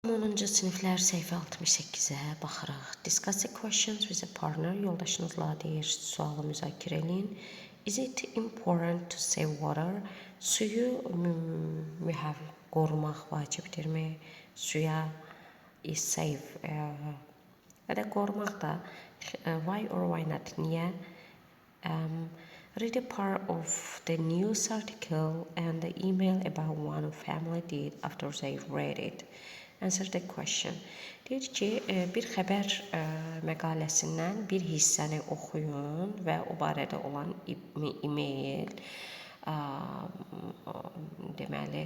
10-cu siniflər, səhifə 68-ə baxırıq. Discuss the questions with a partner. Yoldaşınızla, deyir, sualı müzakirə eləyin. Is it important to save water? Suyu mühəv qorumaq vacibdirmi? Suya is save və də qorumaq da, why or why not? Niyə? Read a part of the news article and the email about one family did after they read it. Answer the question. Deyir ki, bir xəbər məqaləsindən bir hissəni oxuyun və o barədə olan e-mail, deməli,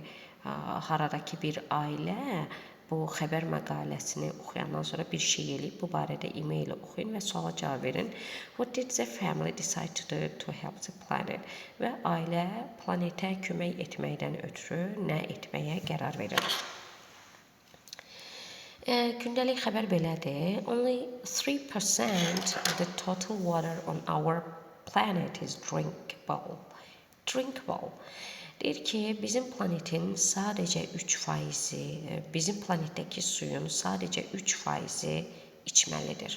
haradakı bir ailə bu xəbər məqaləsini oxuyandan sonra bir şey eləyib, bu barədə e-maili oxuyun və suala cavab verin. What did the family decide to do to help the planet? Və ailə planetə kömək etməkdən ötürü nə etməyə qərar verir? Gündəlik xəbər belədir. Only 3% of the total water on our planet is drinkable. Drinkable. Deyir ki, bizim planetin sadəcə 3 faizi, bizim planetdəki suyun sadəcə 3 faizi içməlidir.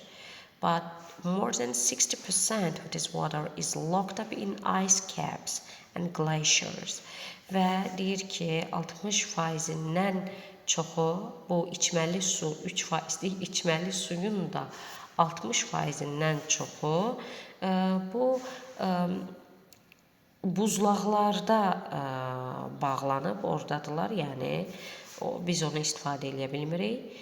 But more than 60% of this water is locked up in ice caps and glaciers. Və deyir ki, 60 faizindən çoxu bu içməli su, 3 faizlik içməli suyun da 60 faizindən çoxu bu buzlaqlarda bağlanıb ordadılar. Yəni biz onu istifadə eləyə bilmirik.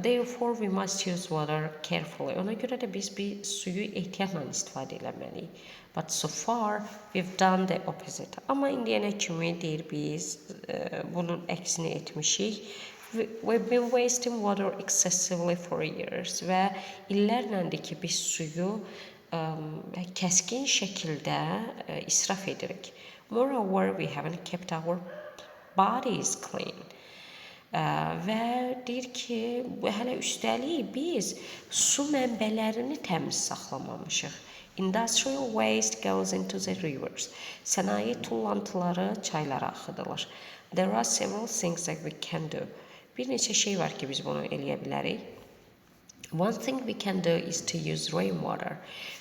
Therefore we must use water carefully. Ona görə də biz bir suyu ehtiyatla istifadə eləməliyik. But so far we've done the opposite. Amma indiyənə kimi, deyir, biz bunun əksini etmişik. We've been wasting water excessively for years və illərləndir ki, biz suyu kəskin şəkildə israf edirik. Moreover, we haven't kept our bodies clean. Və deyir ki, hələ üstəlik biz su mənbələrini təmiz saxlamamışıq. Industrial waste goes into the rivers. Sənaye tullantıları çaylara axıdılır. There are several things that we can do. Bir neçə şey var ki, biz bunu eləyə bilərik. One thing we can do is to use rainwater.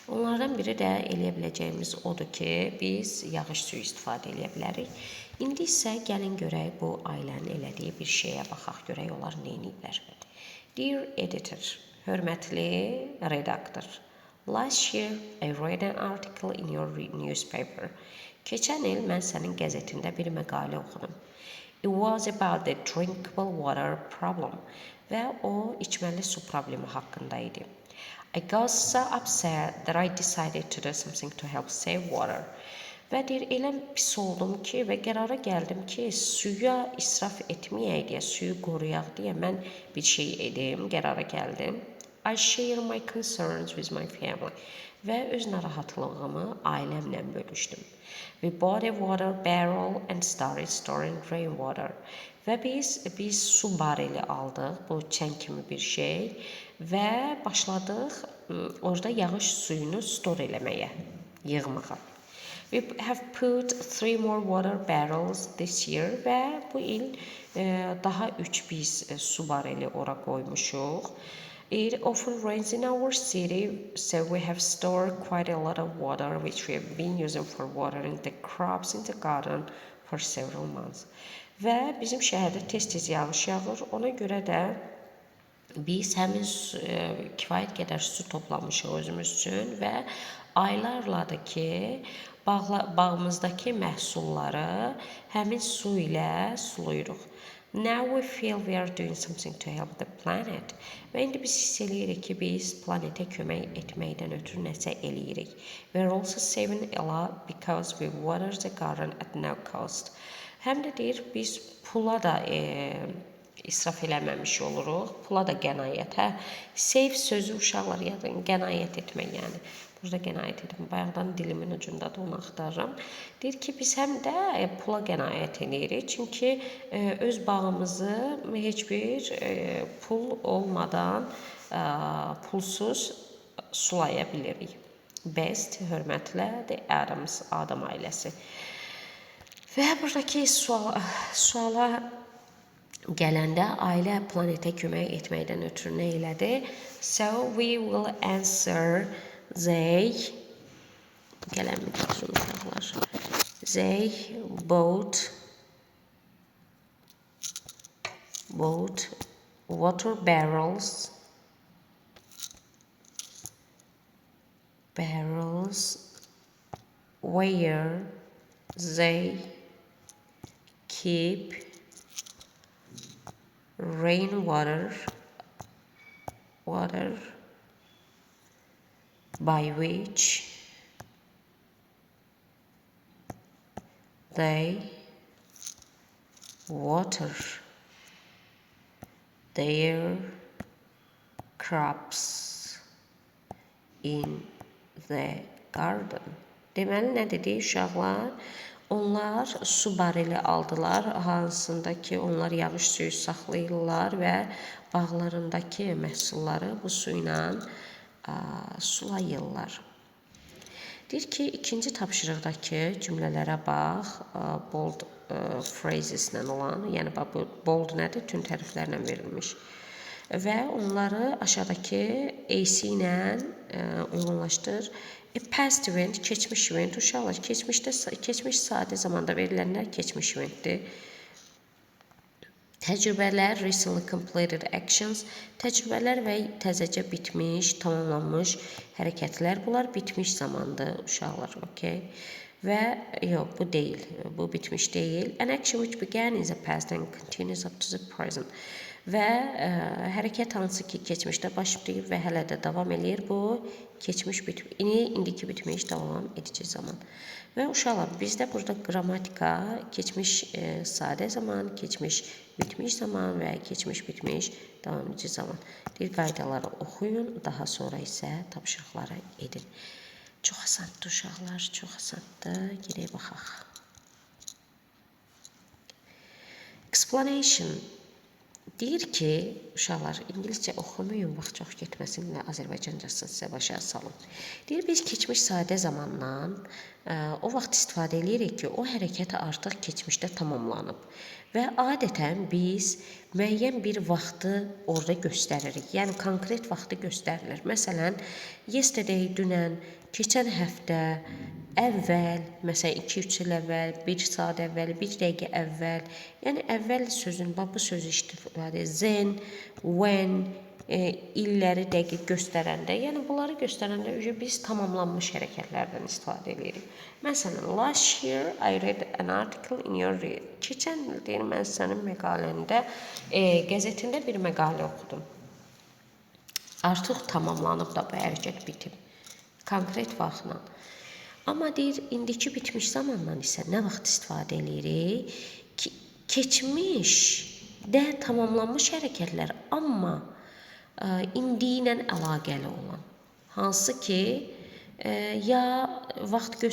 Onlardan biri də eləyə biləcəyimiz odur ki, biz yağış suyu istifadə eləyə bilərik. İndi isə gəlin görək, bu ailənin elədiyi bir şeyə baxaq, görək onlar nə ediblər. Dear editor, hörmətli redaktor. Last year I read an article in your newspaper. Keçən il mən sənin qəzetində bir məqalə oxudum. It was about the drinkable water problem. Və o içməli su problemi haqqında idi. I got so upset that I decided to do something to help save water. Və deyir, elə pis oldum ki, və qərara gəldim ki, suya israf etməyək deyə, suyu qoruyaq deyə mən bir şey edim, qərara gəldim. I share my concerns with my family. Və öz narahatlığımı ailəmlə bölüşdüm. We bought a water barrel and started storing rainwater. Və biz su bareli aldıq, bu çən kimi bir şey, və başladıq orada yağış suyunu store eləməyə, yığmağa. We have put three more water barrels this year və bu il daha üç biz su bareli ora qoymuşuq. It often rains in our city, so we have stored quite a lot of water, which we have been using for watering the crops in the garden for several months. Və bizim şəhərdə tez-tez yağış yağır. Ona görə də biz həmin kifayət qədər su toplamışıq özümüz üçün və aylarladır ki, bağımızdakı məhsulları həmin su ilə sulayırıq. Now we feel we are doing something to help the planet. Və indi biz hiss eləyirik ki, biz planetə kömək etməkdən ötürü nəsə eləyirik. We are also saving a lot because we water the garden at no cost. Həm də, deyir, biz pula da israf eləməmiş oluruq. Pula da qənaət, hə. Save sözü, uşaqlar, yadın, qənaət etmək, yəni. Burada qənaət edim. Bayaqdan dilimin ucundadır, onu axtarıram. Deyir ki, biz həm də pula qənaət eləyirik. Çünki öz bağımızı heç bir pul olmadan, pulsuz sulaya bilirik. Best, hörmətlə, The Adams, Adam ailəsi. Və buradakı suala Gələndə ailə planetə kömək etməkdən ötürü nə elədi? So we will answer they. Qələmi götürün uşaqlar. They bought water barrels where they keep rainwater water by which they water their crops in the garden. Deməli, nə dedik uşaqlar? Onlar su bareli aldılar, hansında ki, onlar yağış suyu saxlayırlar və bağlarındakı məhsulları bu su ilə sulayırlar. Deyir ki, ikinci tapşırıqdakı cümlələrə bax, bold phrases-lə olan, yəni bax, bu bold nədir? Tünd hərflərlə verilmiş. Və onları aşağıdakı AC ilə uyğunlaşdır. Past event, keçmiş event. Uşaqlar, keçmiş sadə zamanda verilənlər keçmiş eventdir. Təcrübələr, recently completed actions, təcrübələr və təzəcə bitmiş, tamamlanmış hərəkətlər. Bunlar bitmiş zamandır uşaqlar, okey? Və yox, bu deyil, bu bitmiş deyil. An action which began in the past and continues up to the present. Və hərəkət hansı ki, keçmişdə başlayıb və hələ də davam eləyir. Bu, keçmiş bitmiş, indiki bitmiş davam edici zaman. Və uşaqlar, bizdə burada qrammatika keçmiş sadə zaman, keçmiş bitmiş zaman və keçmiş bitmiş davam edici zaman. Deyir, qaydaları oxuyun, daha sonra isə tapşırıqları edin. Çox asandır uşaqlar, çox asandır. Gedək baxaq. Explanation. Deyir ki, uşaqlar, ingiliscə oxumayın, vaxt çox getməsin, Azərbaycancasını sizə başa salım. Deyir, biz keçmiş sadə zamandan o vaxt istifadə eləyirik ki, o hərəkət artıq keçmişdə tamamlanıb. Və adətən biz müəyyən bir vaxtı orada göstəririk. Yəni, konkret vaxtı göstərilir. Məsələn, yesterday, dünən, keçən həftə, əvvəl, məsələn, 2-3 il əvvəl, 1 saat əvvəl, 1 dəqiqə əvvəl. Yəni, əvvəl sözün, bax, bu sözü istifadə then, when, illəri dəqiq göstərəndə, yəni bunları göstərəndə biz tamamlanmış hərəkətlərdən istifadə edirik. Məsələn, last year I read an article in your... Keçən il, deyir, mən sənin məqaləndə, qəzetində bir məqalə oxudum. Artıq tamamlanıb da bu hərəkət bitib. Konkret vaxtla. Amma deyir, indiki bitmiş zamandan isə nə vaxt istifadə edirik? Keçmişdə tamamlanmış hərəkətlər, amma indi ilə əlaqəli olan, hansı ki, ya vaxt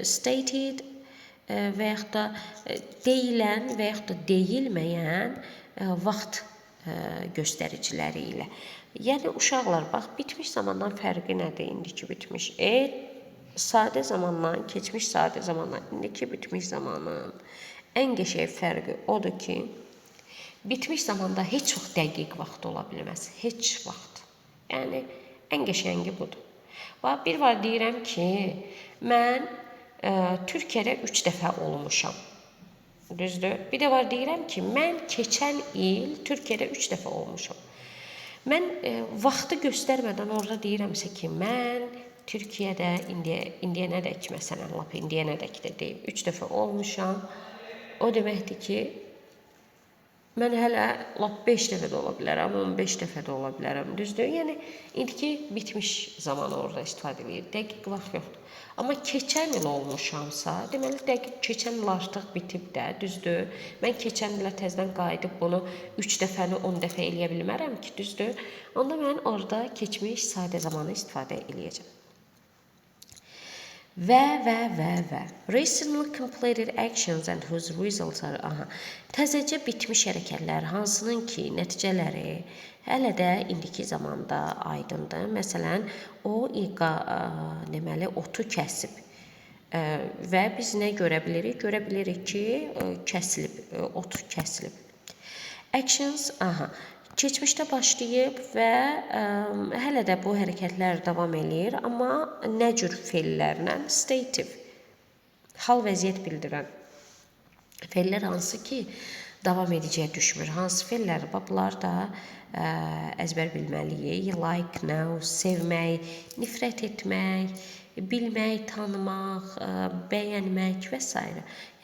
stated və yaxud da deyilən və yaxud da deyilməyən vaxt göstəriciləri ilə. Yəni, uşaqlar, bax, bitmiş zamandan fərqi nədir indiki bitmiş? Sadə zamandan, keçmiş sadə zamandan, indiki bitmiş zamanın ən qəşəng fərqi odur ki, bitmiş zamanda heç vaxt dəqiq vaxt ola bilməz. Heç vaxt. Yəni, ən qəşəngi budur. Bax, bir var deyirəm ki, mən Türkiyədə 3 dəfə olmuşam. Düzdür? Bir də var deyirəm ki, mən keçən il Türkiyədə 3 dəfə olmuşam. Mən vaxtı göstərmədən orada deyirəmsə ki, mən Türkiyədə indiyənədək, məsələn, lap indiyənədək də deyim, 3 dəfə olmuşam. O deməkdir ki, mən hələ lap 5 dəfə də ola bilərəm, 15 dəfə də ola bilərəm, düzdür? Yəni, indiki bitmiş zamanı orada istifadə edir, dəqiq vaxt yoxdur. Amma keçən il olmuşamsa, deməli, dəqiq keçən il artıq bitib də, düzdür? Mən keçən ilə təzədən qayıdıb bunu 3 dəfəni 10 dəfə eləyə bilmərəm ki, düzdür? Onda mən orada keçmiş sadə zamanı istifadə eləyəcəm. Və. Recently completed actions and whose results are... Aha. Təzəcə bitmiş hərəkətlər, hansının ki, nəticələri hələ də indiki zamanda aydındır. Məsələn, o, deməli, otu kəsib. Və biz nə görə bilirik? Görə bilirik ki, kəsilib, ot kəsilib. Actions, aha, keçmişdə başlayıb və hələ də bu hərəkətlər davam eləyir, amma nə cür feillərlə? Stative, hal vəziyyət bildirən feillər hansı ki, davam edəcəyə düşmür. Hansı feillər? Bax, bunlar da əzbər bilməliyik. Like, know, sevmək, nifrət etmək, bilmək, tanımaq, bəyənmək və s.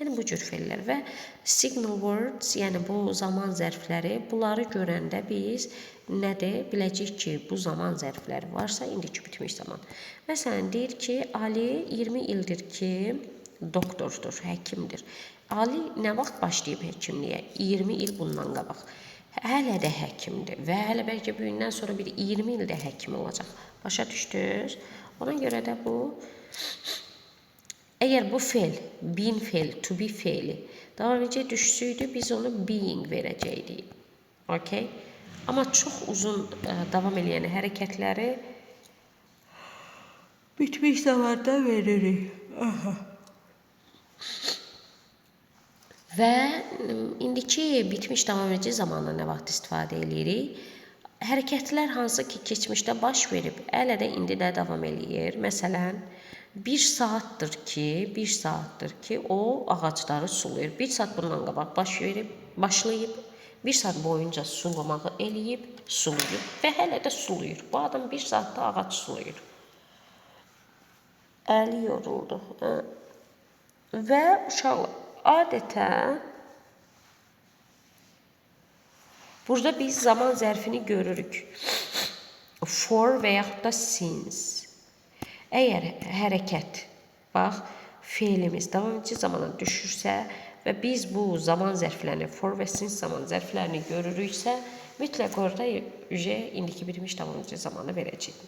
Yəni, bu cür feillər və signal words, yəni bu zaman zərfləri, bunları görəndə biz nədir? Biləcəyik ki, bu zaman zərfləri varsa, indiki bitmiş zaman. Məsələn, deyir ki, Ali 20 ildir ki, doktordur, həkimdir. Ali nə vaxt başlayıb həkimliyə? 20 il bundan qabaq. Hələ də həkimdir və hələ bəlkə bu gündən sonra bir 20 ildə həkim olacaq. Başa düşdünüz? Ona görə də bu, əgər bu feil, been feil, to be feili davam edəcək düşsəydi, biz onu being verəcəkdik. Okay? Amma çox uzun davam eləyən hərəkətləri bitmiş zamanda veririk. Aha. Və indiki bitmiş davam edici zamanla nə vaxt istifadə eləyirik? Hərəkətlər hansı ki, keçmişdə baş verib, hələ də indi də davam eləyir. Məsələn, bir saatdır ki, o ağacları sulayır. Bir saat bundan qabaq baş verib, başlayıb, bir saat boyunca sulamağı eləyib, sulayıb və hələ də sulayır. Bu adam bir saatda ağac sulayır. Əli yoruldu. Hə. Və uşaqlar, adətən burada biz zaman zərfini görürük. For və yaxud da since. Əgər hərəkət, bax, feilimiz davam edici zamana düşürsə və biz bu zaman zərflərini, for və since zaman zərflərini görürüksə, mütləq orada indiki bitmiş davam edici zamanı verəcəyik.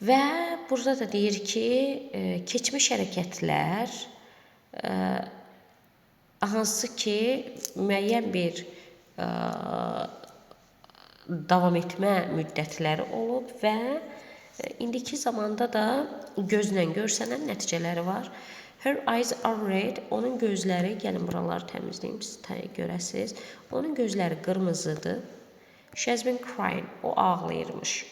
Və burada da deyir ki, keçmiş hərəkətlər hansı ki, müəyyən bir davam etmə müddətləri olub və indiki zamanda da gözlə görsənən nəticələri var. Her eyes are red. Onun gözləri, gəlin buraları təmizləyim, siz görəsiniz. Onun gözləri qırmızıdır. She has been crying. O ağlayırmış.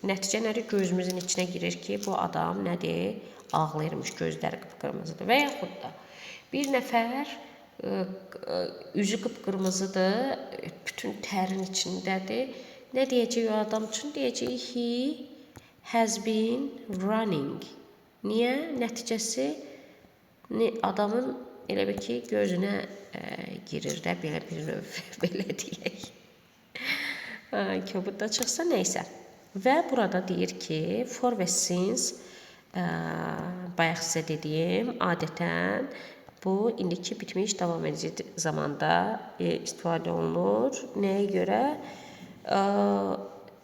Nəticə nədir? Gözümüzün içinə girir ki, bu adam nədir? Ağlayırmış, gözləri qıpqırmızıdır. Və yaxud da bir nəfər üzü qıpqırmızıdır, bütün tərin içindədir. Nə deyəcək o adam üçün? Deyəcək he has been running. Niyə? Nəticəsi adamın elə bil ki, gözünə girir də, belə bir növ, belə deyək. Kobud da çıxsa, nəysə. Və burada deyir ki, for və since, bayaq sizə dediyim, adətən bu indiki bitmiş davam edici zamanda istifadə olunur. Nəyə görə?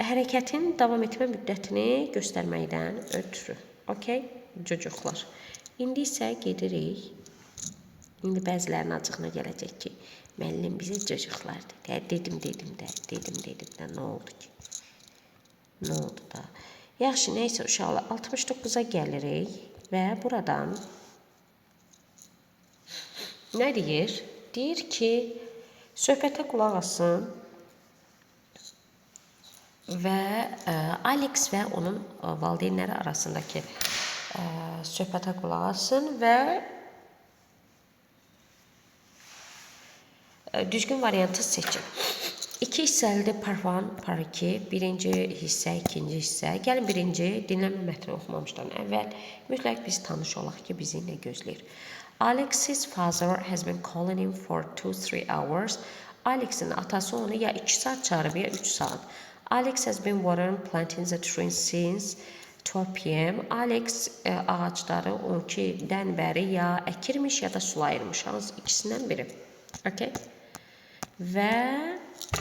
Hərəkətin davam etmə müddətini göstərməkdən ötürü. Okay, cocuklar. İndi isə gedirik. İndi bəzilərinin acığına gələcək ki, müəllim bizə cocuklar dedi. Dedim, dedim də, dedim, dedim də, nə oldu ki? Nə oldu da? Yaxşı, nəysə uşaqlar, 69-a gəlirik və buradan nə deyir? Deyir ki, söhbətə qulaq asın və Alex və onun valideynləri arasındakı söhbətə qulaq asın və düzgün variantı seçin. İki hissəlidir, part 1, part 2. Birinci hissə, ikinci hissə. Gəlin birinci dinləmə mətni oxumamışdan əvvəl mütləq biz tanış olaq ki, bizi nə gözləyir. Alex's father has been calling him for 2-3 hours. Alex'in atası onu ya 2 saat çağırıb, ya 3 saat. Alex has been watering planting the trees since 12 p.m. Alex ağacları 12-dən bəri ya əkirmiş, ya da sulayırmış. Hansı ikisindən biri. Okay. Və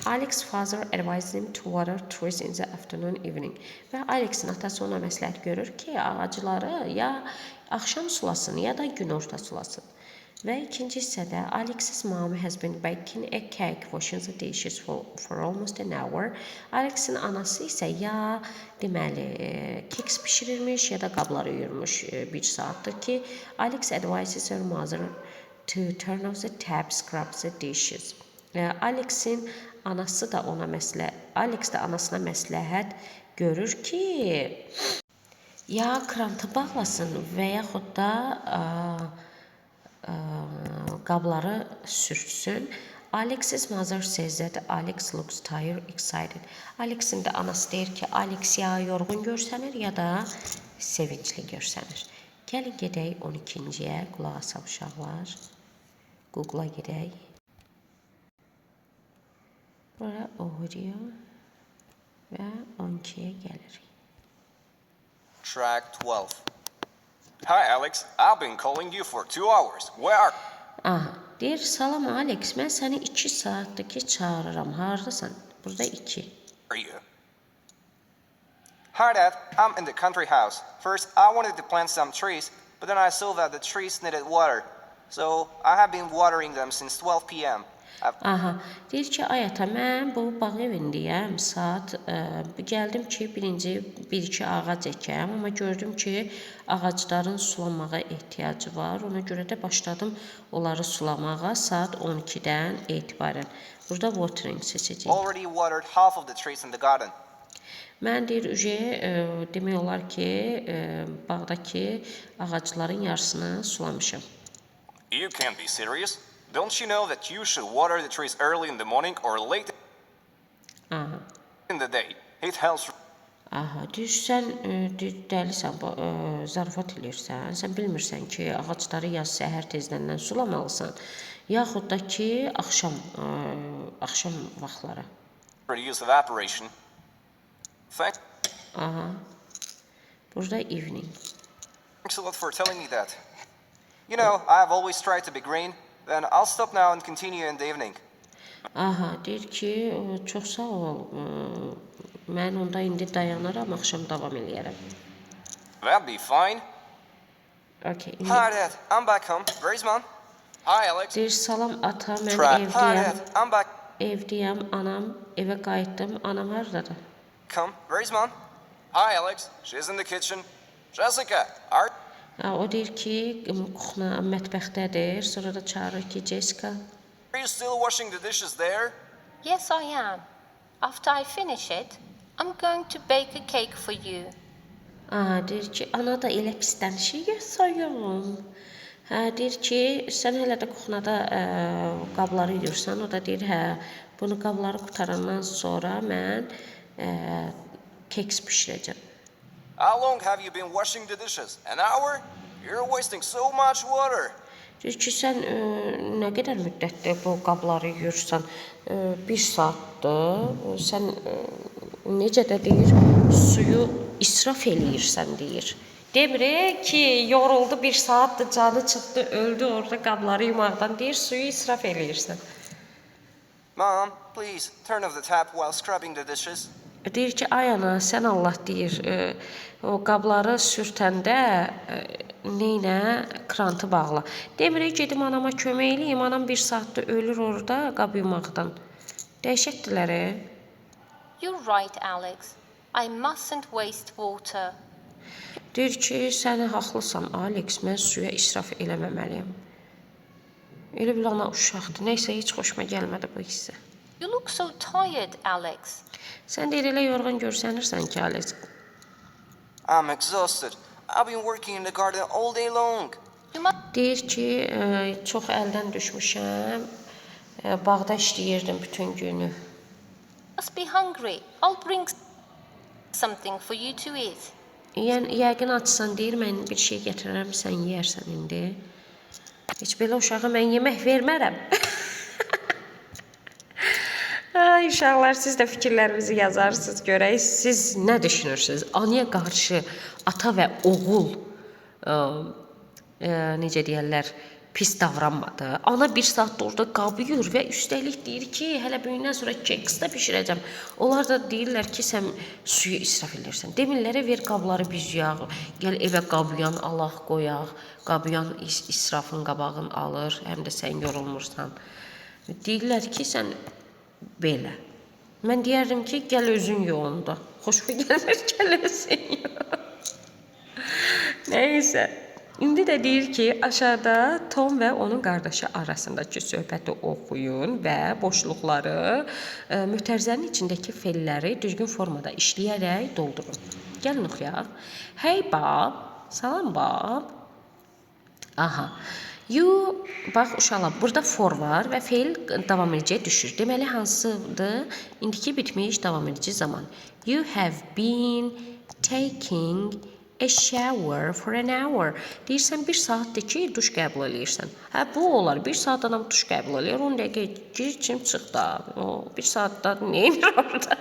Alex father advised him to water trees in the afternoon evening. Və Alex'in atası ona məsləhət görür ki, ağacları ya axşam sulasın, ya da günorta sulasın. Və ikinci hissədə Alex's mom has been baking a cake, washing the dishes for almost an hour. Alex'in anası isə ya deməli keks bişirirmiş, ya da qabları yuyurmuş bir saatdır ki, Alex advises her mother to turn off the tap, scrub the dishes. Alexin anası da ona Alex də anasına məsləhət görür ki, ya krantı bağlasın və yaxud da qabları sürtsün. Alex's mother says that Alex looks tired, excited. Alexin də anası deyir ki, Alex ya yorğun görsənir, ya da sevincli görsənir. Gəlin gedək 12-ciyə. Qulaq asaq uşaqlar. Google-a gedək. Bura audio və 12-yə gəlirik. Track 12. Hi, Alex. I've been calling you for 2 hours. Where are Aha, deyir, salam Alex, mən səni 2 saatdır ki çağırıram. Hardasan? Burada 2. you? Hi, Dad. I'm in the country house. First, I wanted to plant some trees, but then I saw that the trees needed water. So I have been watering them since 12 p.m. I've Aha, deyir ki, ay ata, mən bu bağ evindəyəm. Saat gəldim ki, birinci bir-iki ağac əkəm, amma gördüm ki, ağacların sulanmağa ehtiyacı var. Ona görə də başladım onları sulamağa saat 12-dən etibarən. Burada watering seçəcəyik. Already watered half of the trees in the garden. Mən deyir, uje demək olar ki, bağdakı ağacların yarısını sulamışam. You can't be serious. Don't you know that you should water the trees early in the morning or late Aha. in the day? It helps Aha, deyir, sən deyir, dəlisən, zarafat eləyirsən. Sən bilmirsən ki, ağacları ya səhər tezdəndən sulamalısan, yaxud da ki, axşam vaxtları. Reduce evaporation. Thanks Aha. Burada evening. A lot for telling me that. I've always tried to be green. Then I'll stop now and continue in the evening. Aha, deyir ki, çox sağ ol. Mən onda indi dayanaram, axşam davam eləyərəm. That'd be fine. Okay, indi Hi, Dad. I'm back home. Where's Mom? Hi, Alex. deyir, salam ata, mən Try. Hi, evdəyəm. Dad. I'm back Evdəyəm, anam, evə qayıtdım. Anam hardadır? home. Where's Mom? Hi, Alex. She's in the kitchen. Jessica, are Ha, o deyir ki, kuxna mətbəxdədir. Sonra da çağırır ki, Jessica. you still washing the dishes there? Yes, I am. After I finish it, I'm going to bake a cake for you. Aha, deyir ki, ana da elə pis danışır. Yes, I am. Hə, deyir ki, sən hələ də kuxnada qabları yuyursan. O da deyir, hə, bunu qabları qutarandan sonra mən keks bişirəcəm. How long have you been washing the dishes? An hour? You're wasting so much water. Deyir ki, sən nə qədər müddətdir bu qabları yuyursan? Bir saatdır. Sən necə də deyir, suyu israf eləyirsən deyir. Demir ki, yoruldu, bir saatdır, canı çıxdı, öldü orada qabları yumaqdan. Deyir, suyu israf eləyirsən. Mom, please turn off the tap while scrubbing the dishes. Deyir ki, ay ana, sən Allah deyir, o qabları sürtəndə neynə krantı bağla. Demir gedim anama kömək eləyim, anam bir saatdır ölür orada qab yumaqdan. Dəhşətdirlər. E. You're right, Alex. I mustn't waste water. Deyir ki, sən haqlısan, Alex, mən suya israf eləməməliyəm. Elə bil ana uşaqdır. Nəysə, heç xoşuma gəlmədi bu hissə. You look so tired, Alex. Sən deyir elə yorğun görsənirsən ki, Alex. I'm exhausted. I've been working in the garden all day long. You must Deyir ki, çox əldən düşmüşəm. Bağda işləyirdim bütün günü. Be hungry. I'll bring something for you to eat. Yəni yəqin açsan deyir, mən bir şey gətirərəm, sən yeyərsən indi. Heç belə uşağa mən yemək vermərəm. Ay uşaqlar, siz də fikirlərinizi yazarsınız görək siz nə düşünürsünüz? Anaya qarşı ata və oğul necə deyərlər, pis davranmadı. Ana bir saat orada qab yuyur və üstəlik deyir ki, hələ bu gündən sonra keks də bişirəcəm. Onlar da deyirlər ki, sən suyu israf eləyirsən. Demirlər, ver qabları biz yuyaq, gəl evə qab yuyan alaq, qoyaq. Qab yuyan israfın qabağını alır, həm də sən yorulmursan. Deyirlər ki, sən belə. Mən deyərdim ki, gəl özün yu onda. Xoşuma gəlmir, gəl özün yu. Nəysə. İndi də deyir ki, aşağıda Tom və onun qardaşı arasındakı söhbəti oxuyun və boşluqları mötərizənin içindəki fe'lləri düzgün formada işləyərək doldurun. Gəlin oxuyaq. Hey Bob, salam Bob. Aha. You, bax uşaqlar, burada for var və feil davam ediciyə düşür. Deməli hansıdır? İndiki bitmiş davam edici zaman. You have been taking a shower for an hour. Deyirsən bir saatdır ki, duş qəbul eləyirsən. Hə, bu olar. Bir saat adam duş qəbul eləyir. 10 dəqiqə gir, çim, çıx da. O, bir saatda nə edir orada?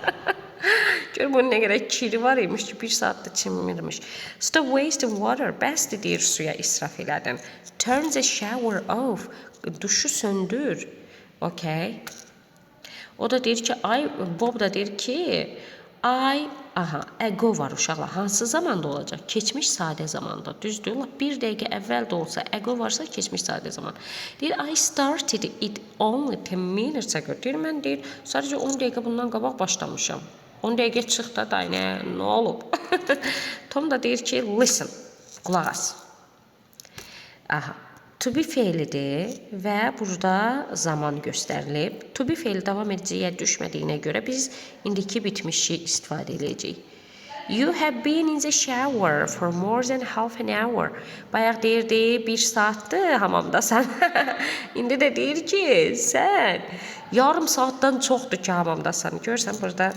Gör bunun nə qədər kiri var imiş ki, bir saatda çimmirmiş. Stop wasting water. Bəsdir deyir suya israf elədin. Turn the shower off. Duşu söndür. Okay. O da deyir ki, ay, Bob da deyir ki, ay, aha, ago var uşaqlar. Hansı zamanda olacaq? Keçmiş sadə zamanda. Düzdür? Lap bir dəqiqə əvvəl də olsa, ago varsa keçmiş sadə zaman. Deyir, I started it only 10 minutes ago. Deyir, mən deyir, sadəcə 10 dəqiqə bundan qabaq başlamışam. 10 dəqiqə çıx da, day, nə olub? Tom da deyir ki, listen, qulaq as. Aha. To be feilidir və burada zaman göstərilib. To be feili davam ediciyə düşmədiyinə görə biz indiki bitmişi istifadə edəcəyik. You have been in the shower for more than half an hour. Bayaq deyirdi, bir saatdır hamamdasan. İndi də deyir ki, sən yarım saatdan çoxdur ki, hamamdasan. Görürsən, burada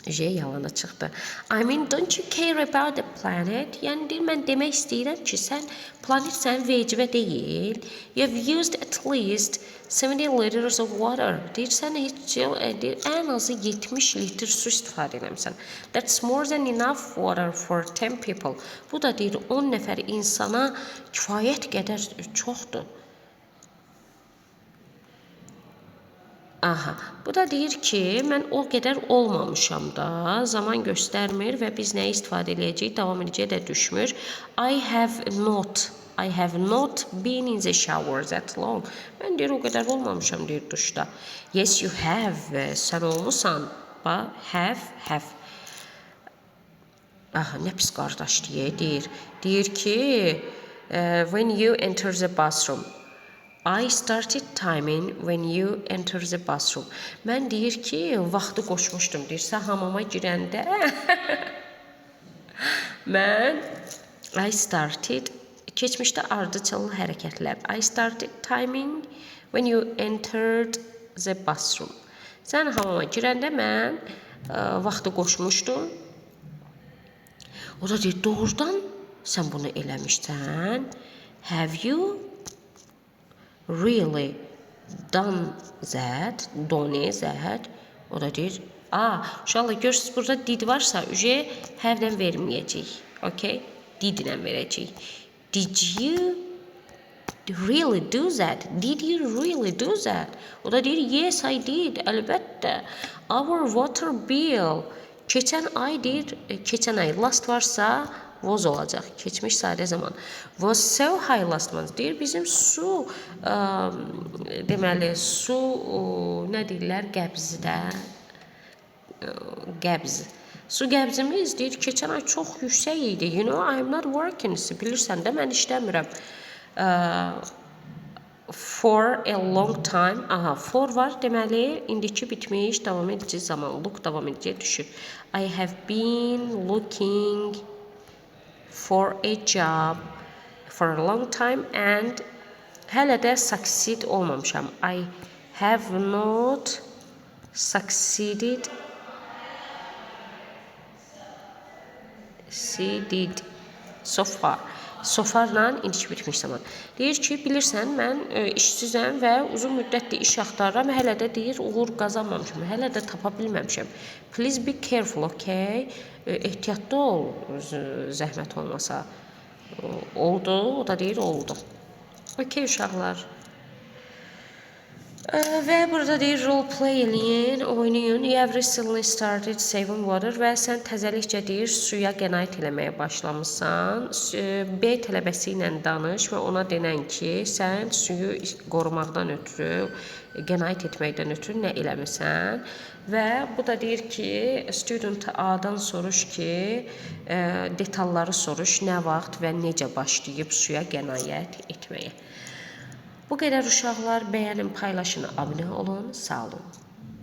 J yalana çıxdı. I mean, don't you care about the planet? Yəni deyir, mən demək istəyirəm ki, sən planet sənin vecivə deyil. You have used at least 70 liters of water. Deyir, sən heç deyir, ən azı 70 litr su istifadə eləmisən. That's more than enough water for 10 people. Bu da deyir, 10 nəfər insana kifayət qədər çoxdur. Aha, bu da deyir ki, mən o qədər olmamışam da, zaman göstərmir və biz nəyi istifadə eləyəcəyik, davam edəcəyə də düşmür. I have not been in the shower that long. Mən deyir, o qədər olmamışam, deyir duşda. Yes, you have, sən olmusan. Bax, have. Aha, nə pis qardaş deyir. Deyir ki, when you enter the bathroom. I started timing when you enter the bathroom. Mən deyir ki, vaxtı qoşmuşdum. Deyir, sən hamama girəndə mən I started keçmişdə ardıcıl hərəkətlər. I started timing when you entered the bathroom. Sən hamama girəndə mən vaxtı qoşmuşdum. O da deyir, doğrudan sən bunu eləmişsən. Have you really done that? Done that. O da deyir, uşaqlar, görürsünüz, burada did varsa, üje have-lə verməyəcəyik. Okay? Did-lə verəcəyik. Did you really do that? Did you really do that? O da deyir, yes, I did. Əlbəttə. Our water bill. Keçən ay deyir, keçən ay last varsa, was olacaq. Keçmiş sadə zaman. Was so high last month. Deyir, bizim su, deməli, su, nə deyirlər, qəbzdə, qəbz. Su qəbzimiz, deyir, keçən ay çox yüksək idi. You know, I'm not working. Bilirsən də, mən işləmirəm. For a long time. Aha, for var, deməli, indiki bitmiş, davam edici zaman. Look davam edici düşür. I have been looking for a job for a long time and hələ də succeed olmamışam. I have not succeeded so far. So farla indiki bitmiş zaman. Deyir ki, bilirsən, mən işsizəm və uzun müddətdir iş axtarıram. Hələ də deyir, uğur qazanmamışam. Hələ də tapa bilməmişəm. Please be careful, okay? Ehtiyatlı ol, zəhmət olmasa. Oldu, o da deyir, oldu. Okay, uşaqlar. Və burada deyir role play eləyin, oynayın. You have recently started saving water və sən təzəlikcə deyir suya qənaət eləməyə başlamısan. B tələbəsi ilə danış və ona denən ki, sən suyu qorumaqdan ötürü, qənaət etməkdən ötürü nə eləmisən? Və bu da deyir ki, student A-dan soruş ki, detalları soruş, nə vaxt və necə başlayıb suya qənaət etməyə. Bu qədər uşaqlar, bəyənin, paylaşın, abunə olun. Sağ olun.